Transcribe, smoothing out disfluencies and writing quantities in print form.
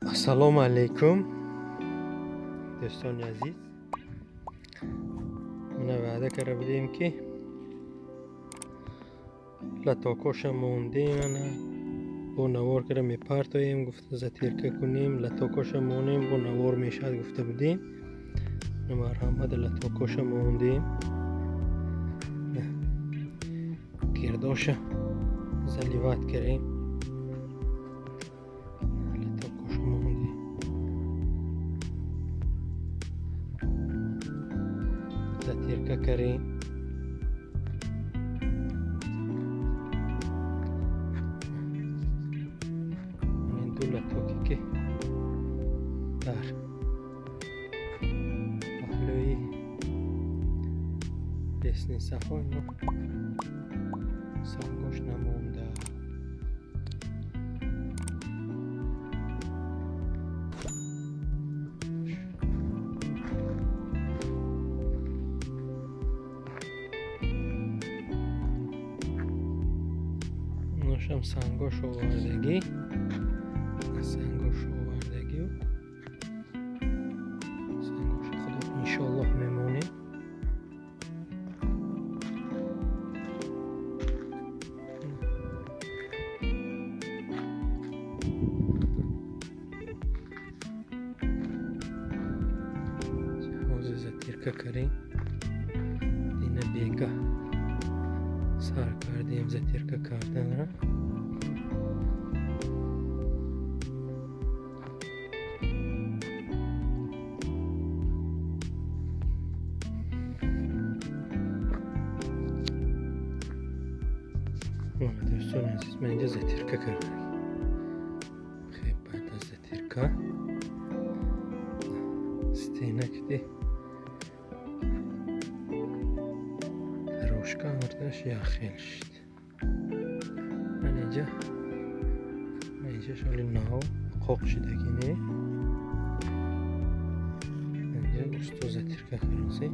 Ассалому алайкум, дӯстони азиз. Мана, ваъда карда будем, ки лотокоша мондем. Ана, бо навор кара мепартоем гуфта, затирка кунем, лотокоша монем, бо навор мешавад гуфта будем. Марҳамат, лотокоша мондем, гирдоша заливать кардем, лотокоша мондем, затирка кардем. Ду лотоке, ки дар паҳлӯи лестницаҳо, ино сангош намонда. Ношам сангош овардагӣ, сангош овардагию сангош худо иншоаллоҳ мемонем. Ҳозир затирка карем. Дина бега сар кардем затирка карданро. Дӯстони азиз, ман инҷа затирка кардам. Хеб, баъд аз затирка стена киди дорожка ҳардаш як хел шуд. Ман инҷа, инҷа шоли нав қоқ шудагӣ не, инҷа усто затирка кардем.